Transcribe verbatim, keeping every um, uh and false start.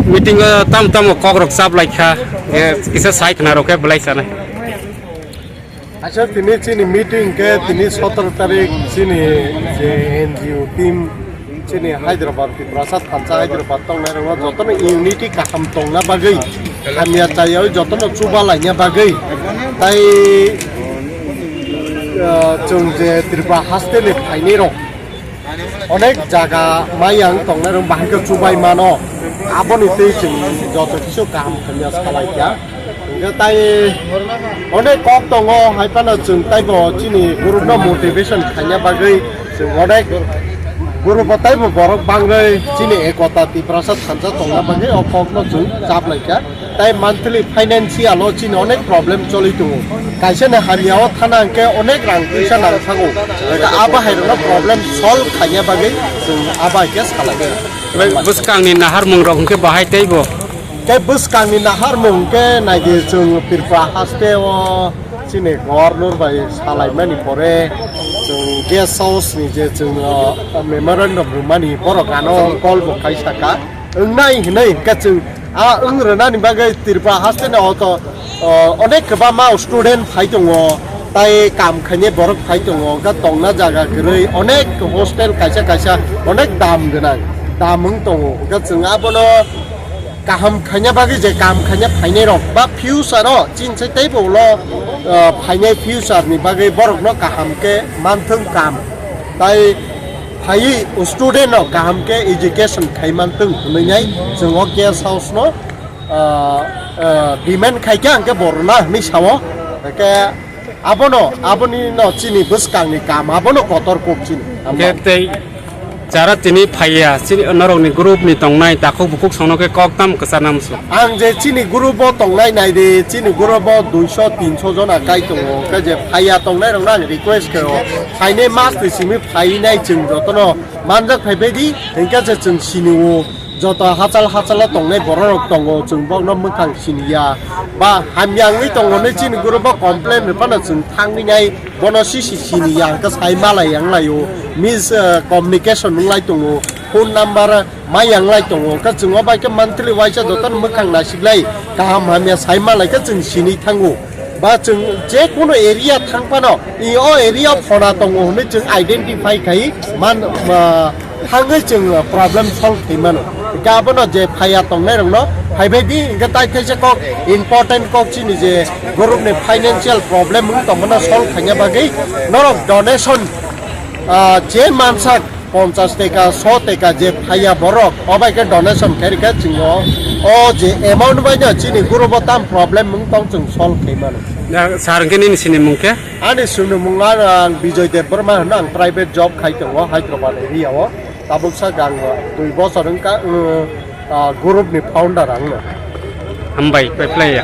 Meeting o tam tamo kok rok chap lai kha, eh, kisa sai khna rok khe belai sanai. Acha tini chini meeting khe tini sotoro tarik chini je N G O team chini Hyderabad, Tiprasa thansa Hyderabad tongnai rok jotono unity kaham tongna bagwi, hamya chayoi jotono chuba laina bagwi, tai, ah, chwng je Tripura haste ni phainai rok, onek jaga mayang tongnai rok bahai khe chubai mano. Aboni twi chwng joto kisu kaham khaina salai kha. Hingkhe tai onek kok tongo, hai phano chwng taibo chini group no motivation khaina bagwi chwng onek group o taibo borok bangwi chini ekota Tiprasa thansa tongna bagwi o kok no chwng chap lai kha. Tai monthly financial o chini onek problem choli tongo. Kaisa ni hamya o thana hwnkhe onek rang puisa nang thango. Hwnkhe a bahai rokno problem solve khaina bagwi chwng a bahai khe salai kha. Bwskang ni naharmung rok hwnkhe bahai teibo. Khe bwskang ni naharmung hwnkhe naidi chwng Tripura haste o chini governor bai salai mani pore chwng guest house ni je chwng, o, memorandum rwmani borok ano call bo khai saka. Wngnai hinwi hwnkhe chwng a wng rwnani bagwi Tripura haste ni auto, o, onek kwbangma student phai tongo, tai kam khainai borok phai tongo, hwnkhe tongna jaga kwrwi, onek hostel kaisa kaisa onek dam gwnang, dam wng tongo, hwnkhe chwng abono kaham khaina bagwi je kam khaina phainai rok ba future o chini sai teibo ulo, o, phainai future ni bagwi borok no kaham khe manthung kam, tai phaiwi student no kaham khe education khai mantwng hwnwi nai chwng o guest house no, ah, ah, demand khai khe ang khe bo rwna hwnwi sao. Hwnkhe abono, aboni no chini bwskang ni kam abono kotor kok chini. Khe tei jara tini phaiya, chini norok ni group ni tongnai takhuk bukhuk songno khe kok tam kwchar namsu. Ang je chini group o tongnai nai de, chini group o duiso tinso jona kai tongo. Hwnkhe je phaiya tongnai rok no ang request khe o, phainai mas ni simi phainai chwng jotono manjak phaibai di, hwnkhe je chwng sini o, joto hachal hachal o tongnai borok rok tongo, chwng bokno mwkhang sini ya. Ba hamya wngwi tongo hinwi chini group o complain rw phano chwng thangwi nai, bono sisi sini ya, hwnkhe sai malai yang lai o, mis, eh, communication wng lai tongo, phone number ma yang lai tongo, hwnkhe chwng o bai khe monthly waisa jotono mwkhang naisik lai, kaham hamya sai malai khe chwng sini thango. Ba chwng je kono area thang phano, i o area phona tongo hwnwi chwng identify khai man, ma, thangwi chwng problem solve khai mano. Hwnkhe abono je phaiya tongnai rokno phaibai di, hwnkhe tai theisa kok important kok chini je group ni financial problem wng tongmano solve khaina bagwi norok donation, ah, je mansak ponchas teka, so teka je phaiya borok, o bai khe donation khe rikha chwng o, o je amount bai no chini group o tam problem wng tong chwng solve khai mano. Ya, sir, hwnkhe nini sinimung khe? Ani sinimung ano ang Bijoy Debbarma hwno, ang private job khai tongo Hyderabad area o. Tabuk sak ang dui bosor wngkha, uh, uh, group ni founder ang no. Hambai, pai playa.